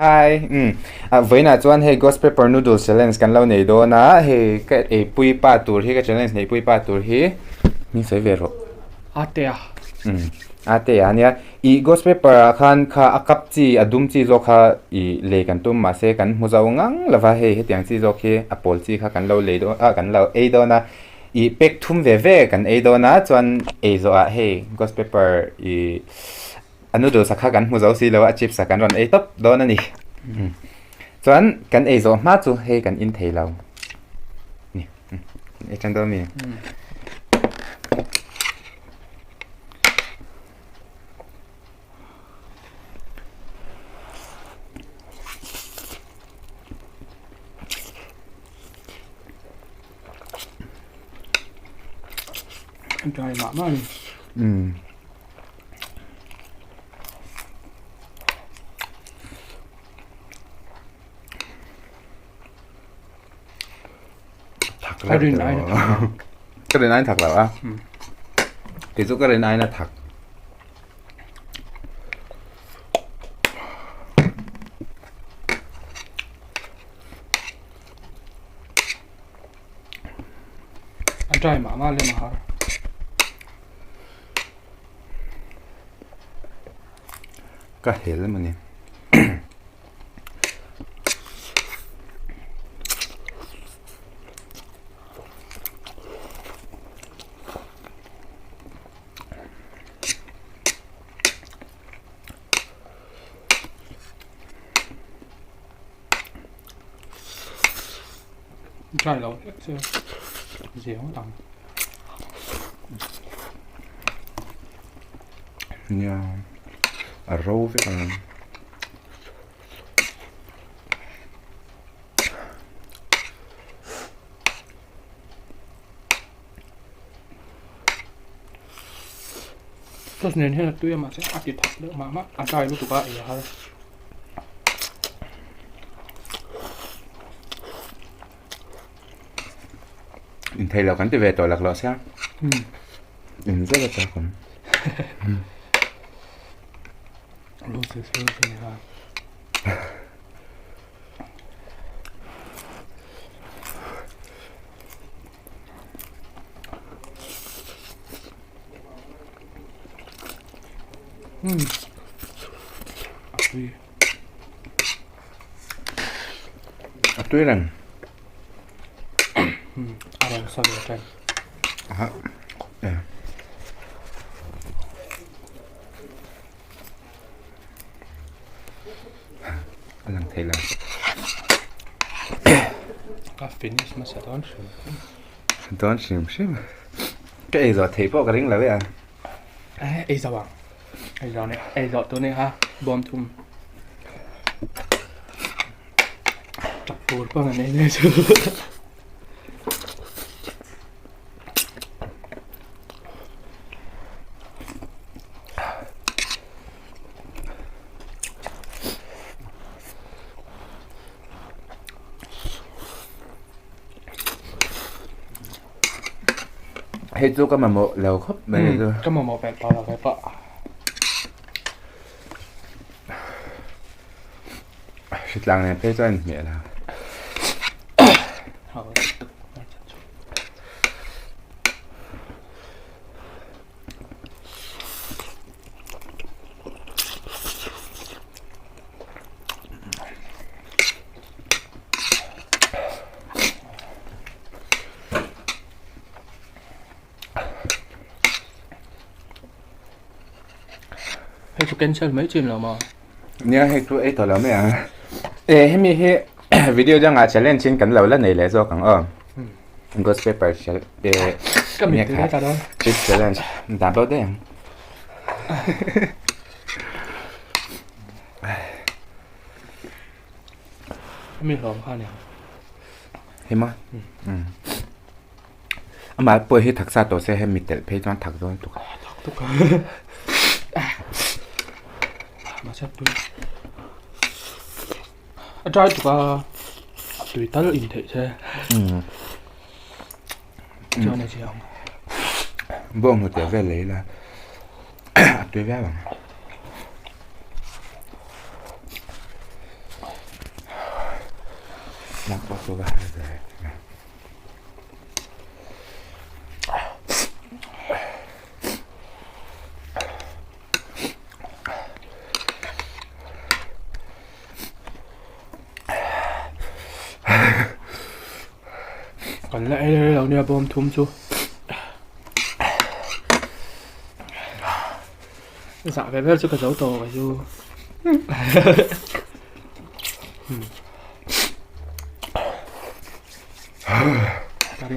Hi umm ah vawiinah chuan hei ghost pepper noodle challenge kan lo nei dawn a hei ka eipui pa tur hi ka challenge neihpui pa tur hi min sawi ve rawh Atea umm Atea ania ih ghost pepper ah khan kha a cup chi a dum chi zawk kha ih lei kan tum mahse kan hmu zo ngang lo va hei hetiang chi zawk hi a pawl chi kha kan lo lei dawn ah kan lo ei dawn a ih pack thum ve ve kan ei dawn a chuan ei zawh ah hei ghost pepper ih. A noodles a kha kan hmu zo si lo a, chips a kan rawn ei tawp dawn a ni. Chuan kan ei zawh hma chu hei kan in thei lo. Ni, ei tan dawn mi. Dry mah mah a ni. Umm. Ka rin aiin a thak lo. Ka rin aiin a thak lo a. Kei chu ka rin aiin a thak. A dry mah mah lem a har. Ka hel em a ni. Dry lo hlek chu zia ngawt ang. Nia a ro vek ang. Sauce nen hian a tui a mahse a ti thak deuh mah mah a dry lutuk a ei a har. Inthei lo kan ti ve tawh laklawh sia. In zet a chak awm. A tui reng. A rawn sa ve ṭan. Aha. Eh. A lang thei lo. Ka finish hmasa dawn hrim hrim. Dawn hrim hrim. Ka ei zawh theih pawh ka ring lo e a. Eh, ei zawh ang. Ei zawh ni, ei zawh tur ni kha bawm thum. Tap tur pawh an ei nei chu. Hei chu ka mamawh lo khawp mai chu. Ka mamawh ve tawh lo ve pawh. Hritlang nen phei chuan inhmeh lo. Hei chu cancel mai chin lo maw? Nia hei chu ei tawh lo mai ang. E hemi hi video dangah challenge in kan lo la nei leh zawk ang aw. Ghost paper e Ka mit tui ta dawn. Chip challenge dan bo daih ang. Hemi hlawm kha nia. Hei ma. Amah pawh hi thak sa tawh se hemi telh phei chuan thak dawn tuk a. Thak tuk a. Mahse tui. A dry tuk a. Tui tal in theih se. Chuan a chiang. Bawng hnute vel lei la. A tui viau ang. Lak pawh chu ka har ve. Kan la ei rei lo nia bawm thum chu. Zah ve vel chu ka zo tawh ka chu.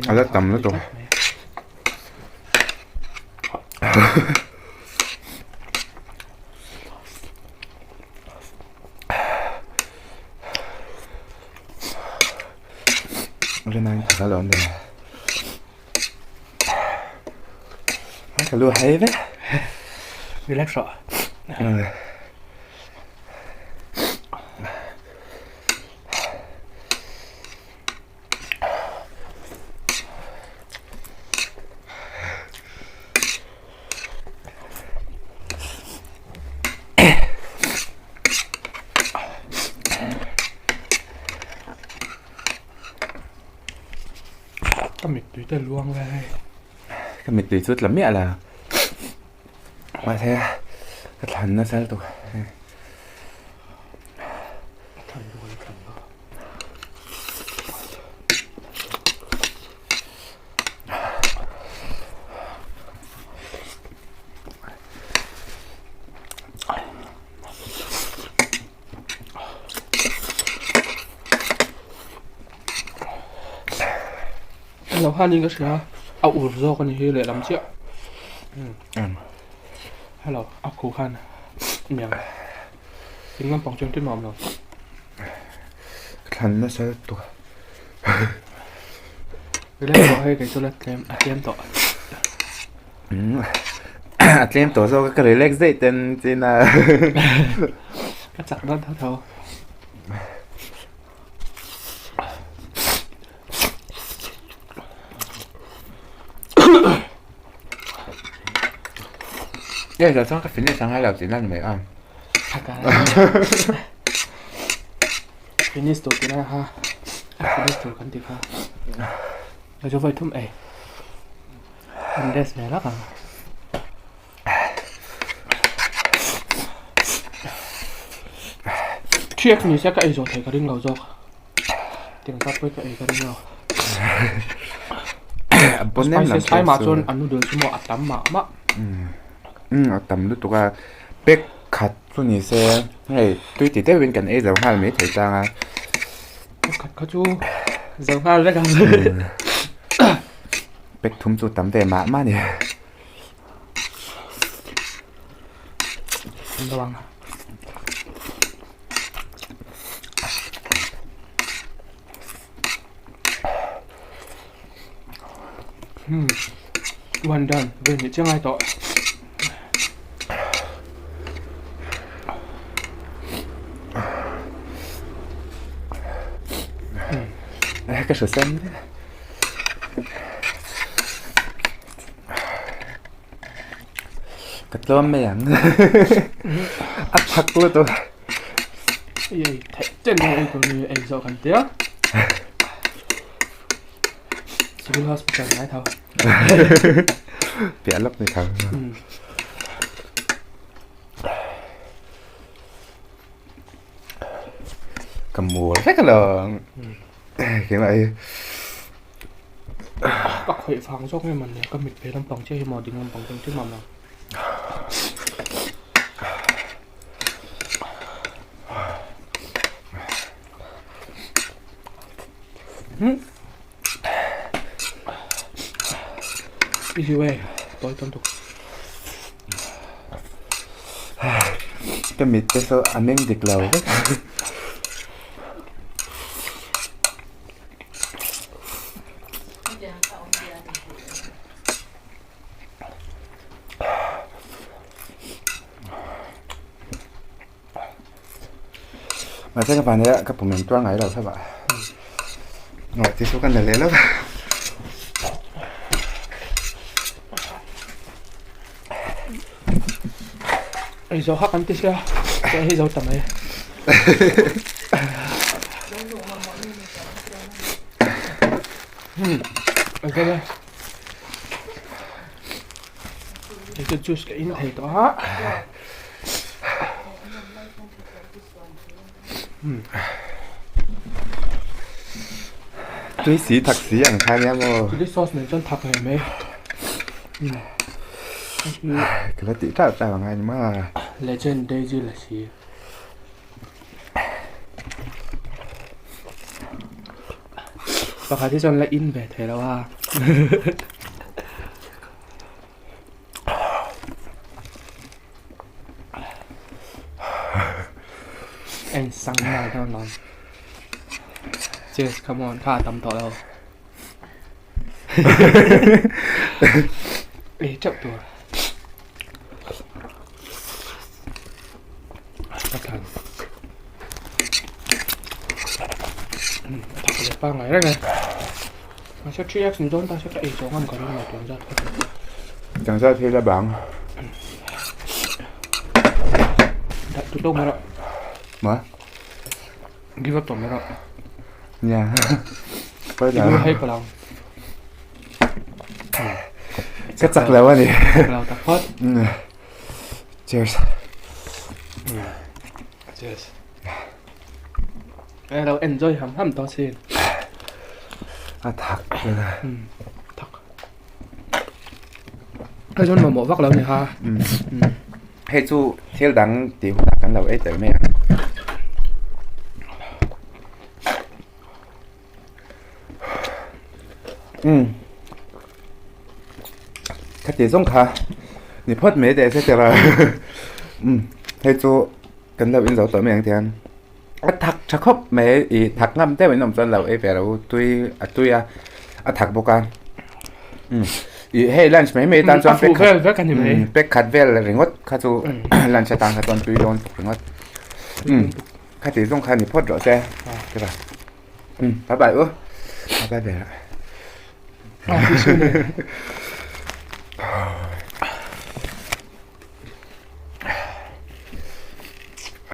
A la tam lutuk. Rinai ka lo ni. Ka lu hai ve. Relax rawh. Ka mittui te luang ve hei. Ka mittui chu tla miah la. Mahse ka thlan nasa lutuk. Lo khanin ka hria a ur zawk a ni hi lehlam chiah hello a khu khan miang ding lampang chuan tin awm lo. Ka thlan nasa lutuk Relax tawh hei kei chu la tlem a tlem tawh. A tlem tawh zawk a ka relax daih ten chin a. Ka chak dawn tho tho. Nge zawh chuan ka finish ang a lo tih nan mai a. Finish tur tih lai kha a finish tur kan ti kha. Ka chu vawi thum ei. An rest ve lak ang. Thiak ni se ka ei zawh thei ka ring lo zawk. Tiang zat pawh hi ka ei ka ring lo. Spices ai mah chuan a noodles chu maw a tam mah mah. Umm a tam lutuk a pack khat chu ni se hei tui ti deuhin kan ei zo nghal mai thei tlang a. Pack khat kha chu zo nghal vek ang. Pack thum chu tam ve mah mah a ni. Hmm one done vel hnih chiang ai tawh. Ka hre sen vek. Ka tlawm mai ang a thak lutuk. Ei theih chen mai ei tur ni ei zawh kan tia. Civil hospital ngai tho. Piah lawk ni tho. Ka mur vek alawm. Keimah hi. Ka khawih vang zawk nge mawni ka mit ve lampang chiah hi maw ding lampang chu engtin mah maw. Easy way tawi tawn tuk. Ka mit te saw a meng dik lo vek. Mahse ka van nia ka pum in tuar ngai lo thlap a ngaih te chu ka na leh lo va. Ei zo hak an ti sia chuan hei zo ta mai. Juice ka in thei tawh a. Tui si thak si ang kha nia maw. Chili sauce nen chuan thak ngei mai. Ka la tih teuh teuh angai ni maw. Legend Daisy Lassi. Pakhat hi chuan la in ve thei lo a. En sang nal dawn lo. Cheers come on kha a tam tawh lo. Ei teuh tur. Ka thlan a thak leh pangngai reng e mahse 3x ni dawn ta se ka ei zawh ngam ka ring lo tun zat kha chu. Tang zat hi la bang. Dah tu tawk mai rawh. Ma? Give up tawh mai rawh. Nia. Ti lu hei palang. Ka chak lo a ni. Chak lo tak phawt. Cheers. Cheers. E lo enjoy ham ham tawh sin. A thak. Thak. Hei chuan mamawh vak lo ni ha. Hei chu thil dang tih hunah kan lo ei tel mai ang. Umm khati zawng kha ni phawt mai teh se tira umm hei chu kan lo inzo tawh mai ang tiang a thak tha khawp mai ih thak ngam deuh in awm chuan lo ei ve lo tui a tui a a thak bawk a umm ih hei lunch mai mai tan chuan pack khat vel ringawt kha chu lunch atan kha chuan tui dawn ringawt umm. Khati zawng kha ni phawt rawh se tira bye bye u bye bye ve.